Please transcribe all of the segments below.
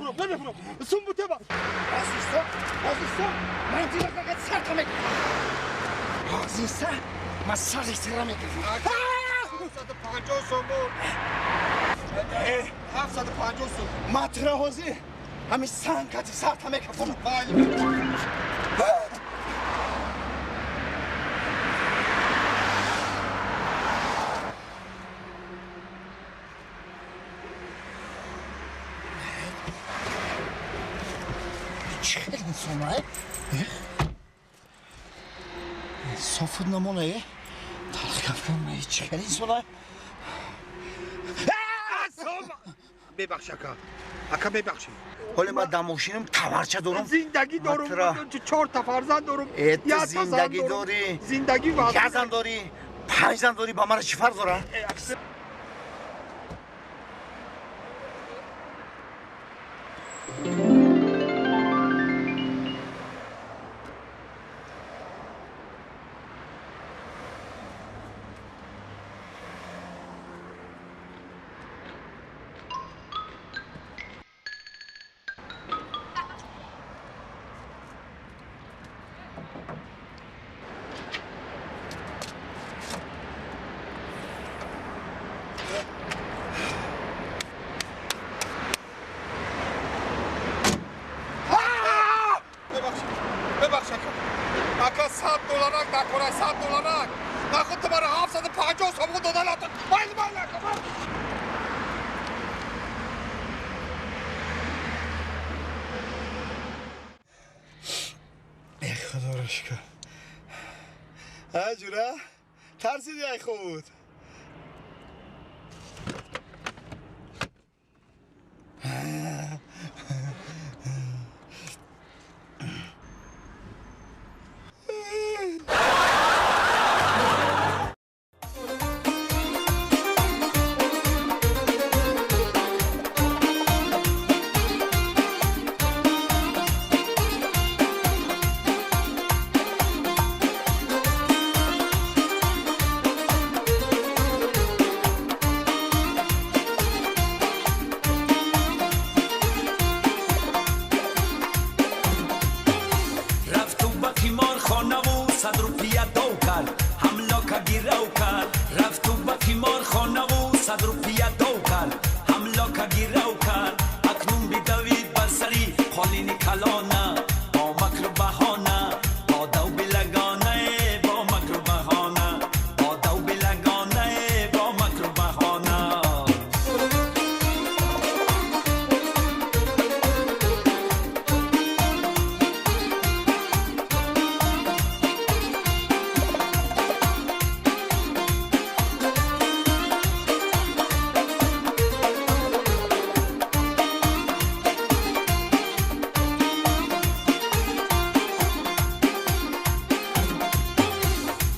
Намефурам, намефурам. Сум бутеба. Азиза, азиза, ман дилакага сарта мекунам. Азиза, ман сари сара мекунам. 750 сомон. 750 сом. Ман тура ҳозир ҳамин санг кати сарта мекафонам. Чӣ хел инсонае? Инсофуд намонае? Талхгафонае? Чӣ хел инсонае? Бебахш, ака. Ака, бебахшед. Ҳоле ман дар мошинам таварча дорам. Зиндагӣ дорум, чорта фарзанд дорум. Э, ту зиндагӣ дорӣ. Зиндагӣ. Як зан дорӣ, панҷ зан дорӣ, ба мара чӣ фарқ дорад? Бебахш, ака. Ака, 100 долларак накора, 100 долларак. Нахуд ту мара 750 сомон дода натон. Майли, майли, ака, майли. Э, худоро шукр. А, ҷура? Тарсиди ай худ. Рафту ба қиморхонаву 100 рупия дов кард, ҳамлока гирав кард. Рафту ба қиморхонаву 100 рупия дов кард, ҳамлока гирав кард. Акнун бидавид бар сари қолини калона, бо макру баҳона, бо дав билагонае, бо макру баҳона, бо дав билагонае, бо макру баҳона.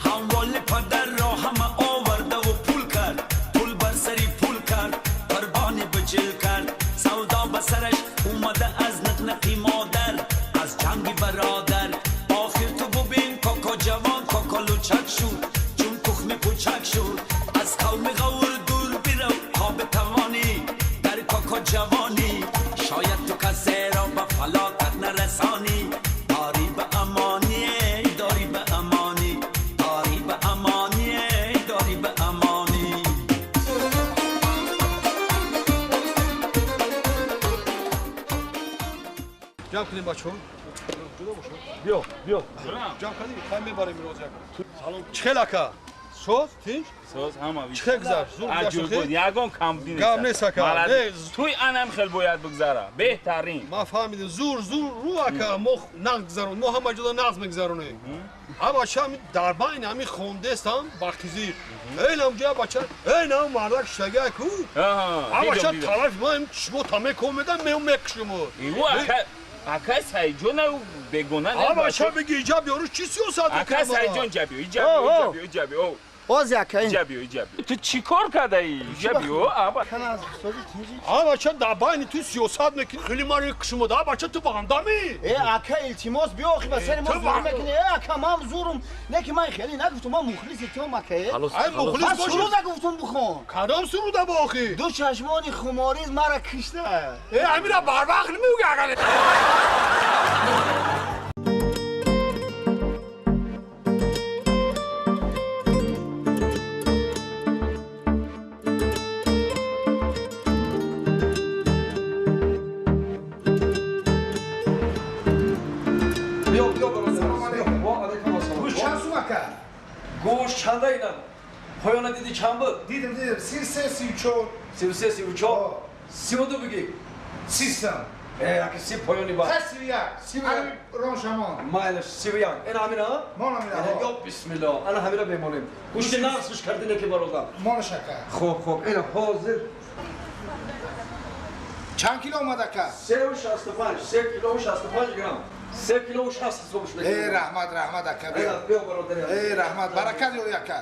Ҳамволи падарро ҳама овардаву пул кард, пул бар сари пул кард, қурбони биҷил кард. Савдо ба сараш омада аз нақнақи модар, аз ҷанги бародар. Охир ту бубин, коко ҷавон коко лучак шуд, чун тухми пучак шуд. Аз қавми ғавр дур бирав, то битавонӣ дар коко ҷавонӣ. Шояд ту касеро ба фалокат нарасонӣ. Дорӣ ба амонӣ, дорӣ ба амонӣ, дорӣ ба амонӣ, дорӣ ба амонӣ. Ҷамъ кунем, бачаҳо. Ҷудо бошад. Биё, биё. Ҷамъ кардӣ? Хай, мебарем имрӯз як. Салом. Чӣ хел, ака? Соз, тинҷ? Соз ҳама. Чӣ хел гузашт? Зур гузашт? Аҷоиб буд, ягон камбудӣ нест. Гап нест, ака. Молодец. Туй анам хел бояд бигзара, беҳтарин. Ман фаҳмидам. Зур, зур рӯ, ака, мо нағз гузарон. Мо ҳама ҷода нағз мегузаронем. Ҳа, бача, ҳами дар байни ҳами хондестам бахтизир. Эйнам ҷоя бача, эйнам мардак шитага ку. Ҳа, бача, тарафи ман чишмо тамеко медам, меом мекушимо. Ю ака, ака Саидҷон ав бегона Ҳа, бача, биги иҷа биёру чӣ сиёсат Ака мекунам? Саидҷон, ҷа биё, иҷа биё, иҷа биё, иҷа биё. Боз яка ин. Иҷа биё, иҷа биё. Ту чӣ кор кардаӣ? Иҷа биё, аба. Ҳа, бача, дар байни ту сиёсат мекунӣ, хеле маро кушмода. Ҳа, бача, ту бандамӣ. Э, ака, илтимос, биё, охи ба сари мо Ту зур мекунӣ. Э, ака, ман зурум. Не ки ман хеле нагуфтум, ман мухлиси тум, ака. Э. Ай, мухлис Ман бошӣ. суруда гуфтум, бухон. Кадом суруда бо охи? Ду чашмони хумориз мара кишта. Э, ҳамира барвақт Биё, биё, бародар. Ва алайкум ассалом. Гӯшт чанд сум ака? Гӯшт чанда инам? Поёна диди чанд буд? Дидим, дидим. 33, 34. 33, 34. 32 бигӣ. 30 сум. Аки си поёни ба. Ха 31. 31. Рон шамон. Майлаш 31. Ин ҳамина? Мон ҳамина. Ё бисмиллоҳ. Ана ҳамина мемонем. Гӯшти нағз кардине ки бародар. Монаш ака. Хуб, хуб. Ина ҳозир чанд кило омад ака? 3,65, 3 кило 65 грамм. 3 кило 60 ҳисобш мекунем. Э, раҳмат, раҳмат ака. Биё бародар. Э, раҳмат, баракат ёри ака.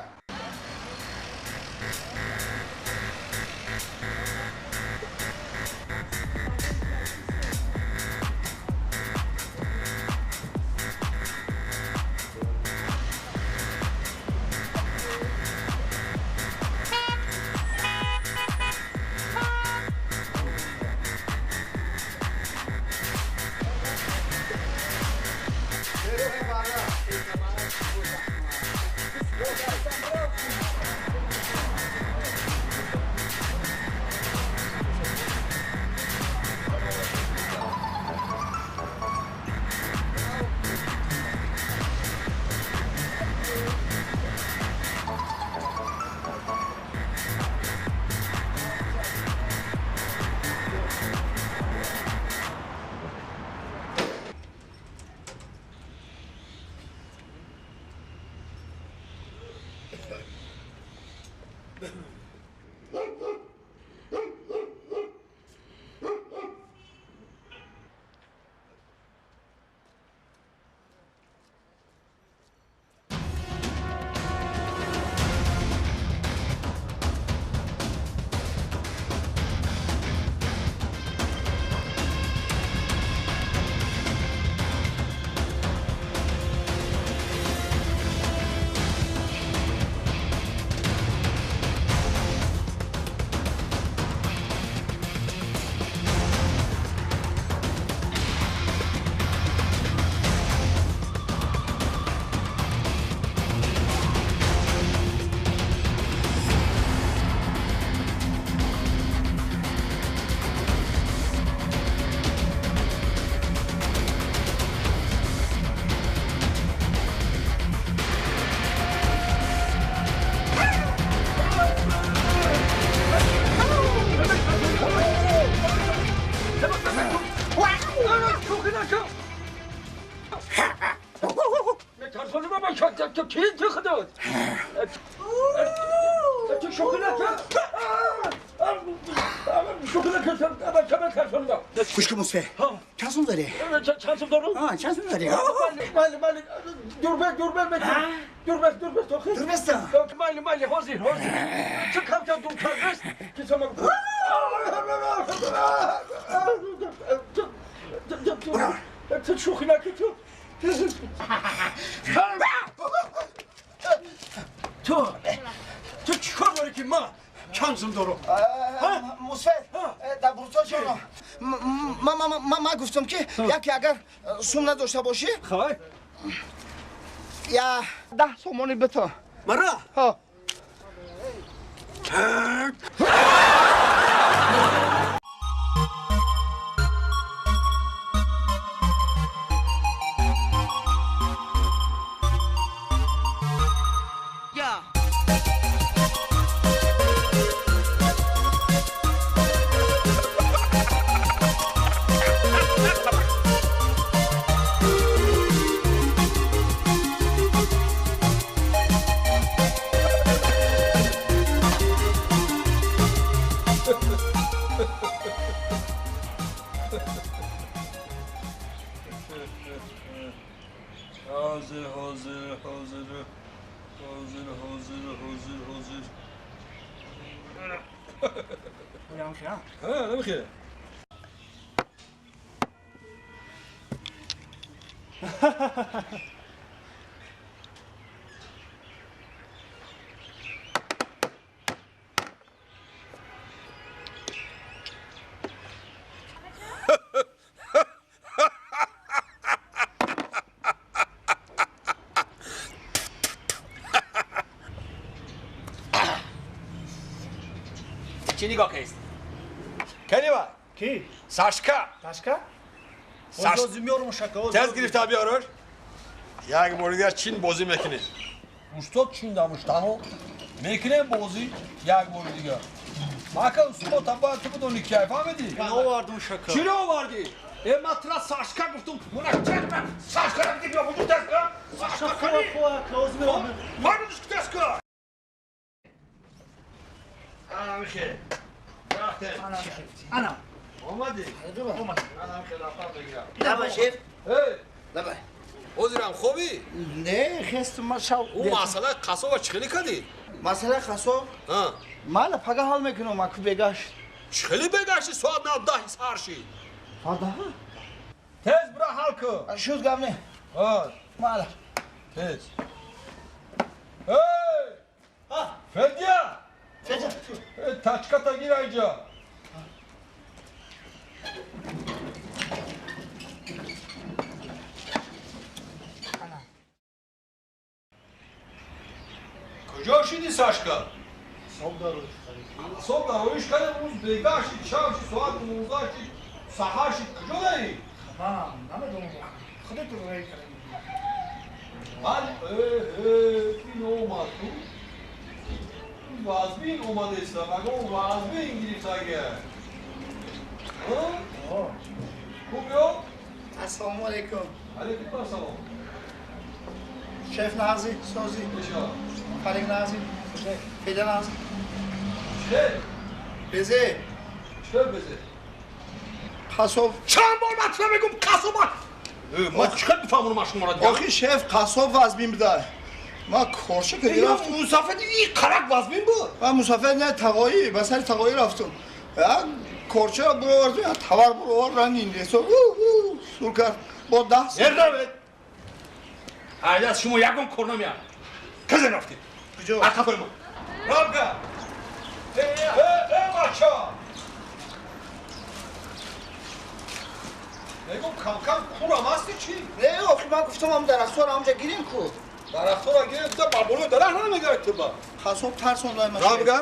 گوش کن مصفه چند سوم داری؟ چند سوم دارم؟ چند سوم داری؟ مالی مالی دوربه دوربه دوربه دوربه دوربه مالی مالی حاضر حاضر چه کم کم دور کردست که سما تو شوخی نکن تو تو تو چیکار داری که ما چند سوم دارم؟ مصفه در بورسا چرا؟ ما گفتم که یکی اگر سوم نداشته باشی خواهی یا 10 سومانی بتا مرا؟ ها حاضر حاضر حاضر حاضر حاضر حاضر حاضر. ها نمیخوای؟ چی نگاه کیست؟ کنی با؟ کی؟ ساشکا. ساشکا؟ ساش. میارم شکا. تز گرفت بیارش. Як бор дигар чин бозӣ мекунем. Устод чин дамуштано мекунем бозӣ як бор дигар. Мака устод там бояд ту бидонӣ ки фаҳмидӣ? Овардум шака. Чиро овардӣ? Э ман тура Сашка гуфтум. Муна чакма. Сашка рафти биё буду таска. Сашка кани. Фаҳмидӣ таска. Ана михе. Ана. Омадӣ? Омадӣ. Ана михе рафтам бигирам. Давай шеф. Эй. Давай. Озирам хобӣ? Не, хестум ма шав. Ӯ масъалаи қассоба чӣ хеле кардӣ? Масъалаи қассоб? Ҳа. Мала пага ҳал мекунам, аку бегашт. Чӣ хеле бегашти? Соат 9 сар шид. Соат 10? Тез бира ҳал кун. Шуд гап не. Ҳа. Мала. Тез. Эй! Федя! Федя. Тачката гир айҷа. Куҷо шиди Сашка? Соб дароиш кардем, рӯз бегаҳ шид, шаб шид, соат 12 шид, саҳар шид. Куҷо дарӣ? Ман намедонам. Худат рӯй кардем. Ман ин омад ту. Вазбин омадеста, вагон вазбин гирифтага. Хуб ё? Ассалому алайкум. Алайкум ассалом. Шеф Нази, Сози. Фарик Нази, Феда Нази. Чӣ? Безе. Чӣ безе? Қассоб. Чанд бор ман тура мегӯм қассоб. Ман чӣ қадр бифаҳмонам шуморо дигар? Охи шеф қассоб вазбин буда. Ман корча ки рафтам. Мусафир ин қарак вазбин буд. Ман мусафир не тағоӣ, ба сари тағоӣ рафтам. Як корча буровардам, як тавар буровард, ранг сур кард. Бо 10. Ердавед. Айда шумо ягон кор намеяд. Казе рафтед? Куҷо? Аз қафои мо. Равга! Э, бача! Мегум кам-кам курам ҳасти чӣ? Не, охи ман гуфтам ам дарахтҳоро ҳамҷа гирем ку. Дарахтҳоро гирем, ту ба болои дарахт намегард ту ба. Қассоб тарсондай ма. Равга!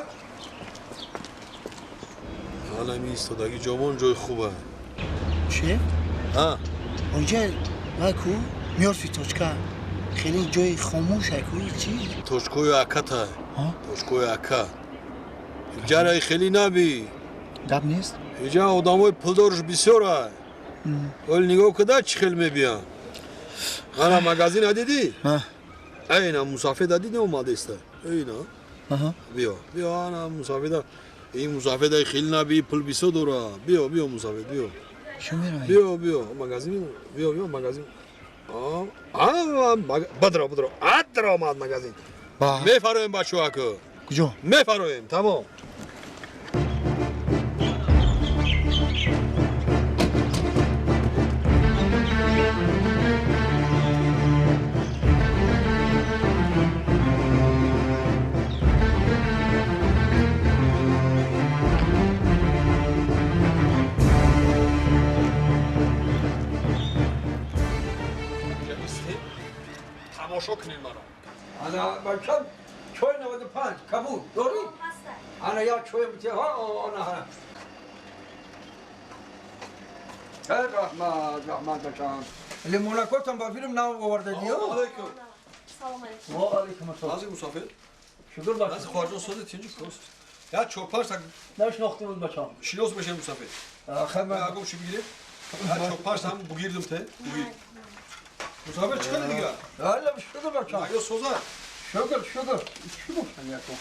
Ҳалами истодаги ҷовон ҷои хуба. Чӣ? Ҳа. Онҷа вай ку мёртвый точка. Хеле ҷои хомӯш ку чӣ? Точкои аката. Точкои ака. Иҷараи хеле наби. Гап нест? Иҷа одамои пулдорш бисёра. Оли нигоҳ куда чӣ хел мебиян. Ана магазина дидӣ? Эйна мусафеда дидӣ омадеста. Эйна. Биё, биё ана мусафеда. Ин мусафедаи хеле наби пул бисёр дора. Биё, биё мусафед, биё. Чӣ меравӣ? Биё, биё, магазин, биё, биё магазин. Бадро, бадро, адро омад магазин. Мефароем бачаҳо. Куҷо? Мефароем, тамом. Тамошо кунед маро. Ана бача чой 95 кабуд дорӣ? Ана як чой бите ҳа ана. Раҳмат, раҳмат бачам. Лимонакотам ба филм нав овардадиё? Салом алейкум. Салом алейкум. Ва алейкум ассалом. Нази мусофир? Шукр бачам. Нази хоҳарҷон сози тинҷи кост. Я чор-панҷ та нашинохтем бачам. Шинос мешем мусофир. Хай агом чӣ бигирем? Я чор-панҷ та ҳам бугирдим те. Бугир. Мусофир чӣ кардӣ дигар? Ҳалла шукр бачам. Аё соза. Шукр, шукр. Чӣ гуфтан яко?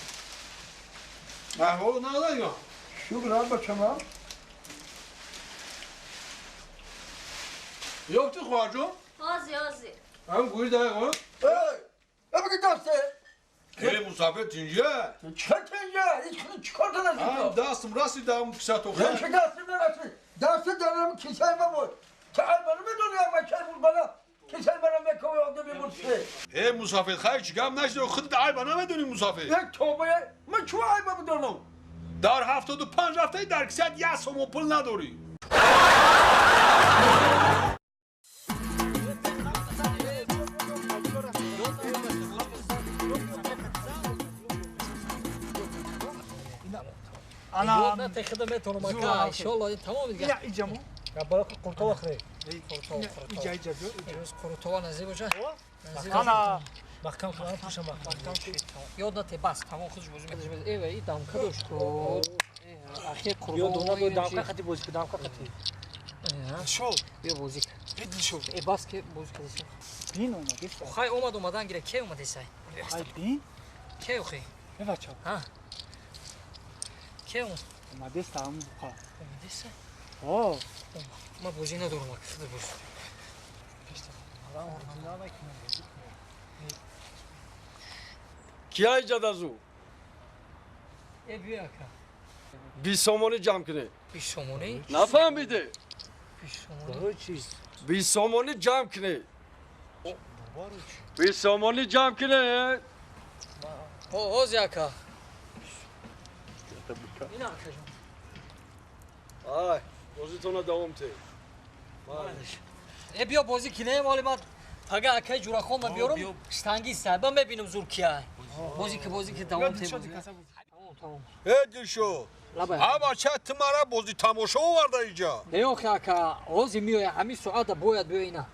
Аҳвол надорӣ? Шукр бачам. Ёфтӣ хоҳарҷон? Ҳозир, ҳозир. Ҳам гӯй даға. Эй, абги дасте. Эй мусофир тинҷа. Чӣ тинҷа? Ҳеч чӣ кор кардам? Ҳам дастам расид дам кисато. Чӣ дастам нарасид? Дасти дарам кисаи ма буд. Та айбана медонӣ ама чай буд бана. Кисаи мана мековӣ одам мебурсе. Эй мусофир, хайр чӣ гап нашид, худат айба намедонӣ мусофир. Як тоба, ман чӣ айба бидонам? Дар 75 ҳафтаи дар кисат як сомон пул надорӣ. Ана на техда метонам ака, иншоалло ин тамом дигар. Ина иҷамо. Я барои қуртова хӯре. Иҷа иҷа биё. Имрӯз қурутова наздик боша. Маҳкам кун, пуша маҳкам. Ёд нате бас, тамом худш бозӣ мекунад. Эва, и дамка дошт ку. Ахир қурбон. Ё дона до дамка хати бозӣ ку, дамка хати. Шо. Биё бозӣ. Дилшод. Э бас ки бозӣ кардисам. Бин омадеса. Хай омад омадан гира, ке омадесай? Хай бин. Ке охи? Э бача. Ҳа. Ке омад? Омадеса ам буқа. Омадеса? О. Ма бозӣ надорам, ака худ бозӣ. Кия иҷада зур? Э биё ака. 20 сомонӣ ҷамъ кунед. 20 сомонӣ? Нафаҳмиде? 20 сомонӣ. 20 сомонӣ ҷамъ кунед. 20 сомонӣ ҷамъ кунед. Ҳози ака. Ина ака ҷон. Ай, бозитона давом те. Э биё бозӣ кинем, ҳоли ман пага акаи Ҷурахон ма биёрам, штангист, ба мебинам зур кия. Бозӣ ки бозӣ ки давом те. Тамом. Э Дилшод. А бача ту мара бозӣ тамошо оварда иҷа. Не охи ака, ҳози меоя, ҳамин соата бояд биё ина.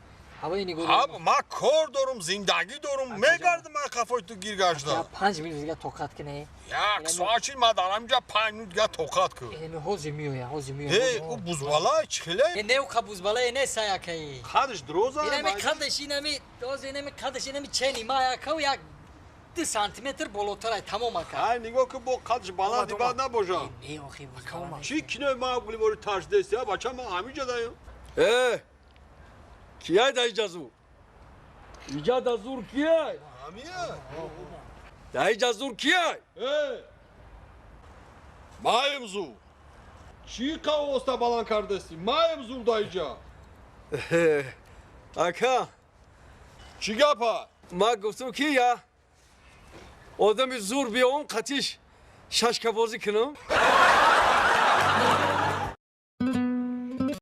Ҳаваи нигоҳ. Ма кор дорум, зиндагӣ дорум, мегардам ман қафои ту гир гашта. 5 минут дига тоқат кине. Як соат чи ма дар ҳаминҷа 5 минут дига тоқат кун. Э ҳози меоя, ҳози меоя. Э, ӯ бузбала чихеле? Э не ӯ бузбала не сай акаи. Қадаш дуроза? Инами қадаш, инами, ҳози инами қадаш, инами чени ма ака як 2 сантиметр болотар ай тамом ака. Ай нигоҳ кун бо қадаш баланди бад набоша. Не охи бузбала. Чӣ кинои ма буливори тарсдест, я бача ма ҳаминҷа даем. Э Кияй да иҷа зур? Иҷа да зур кияй? Ҳамия. Да иҷа зур кияй? Э! Маем зур. Чӣ қавоста баланд кардасти? Маем зур да иҷа. Ака. Чӣ гапа? Ма гуфтам ки я одами зур биём қатиш шашкабозӣ кунам.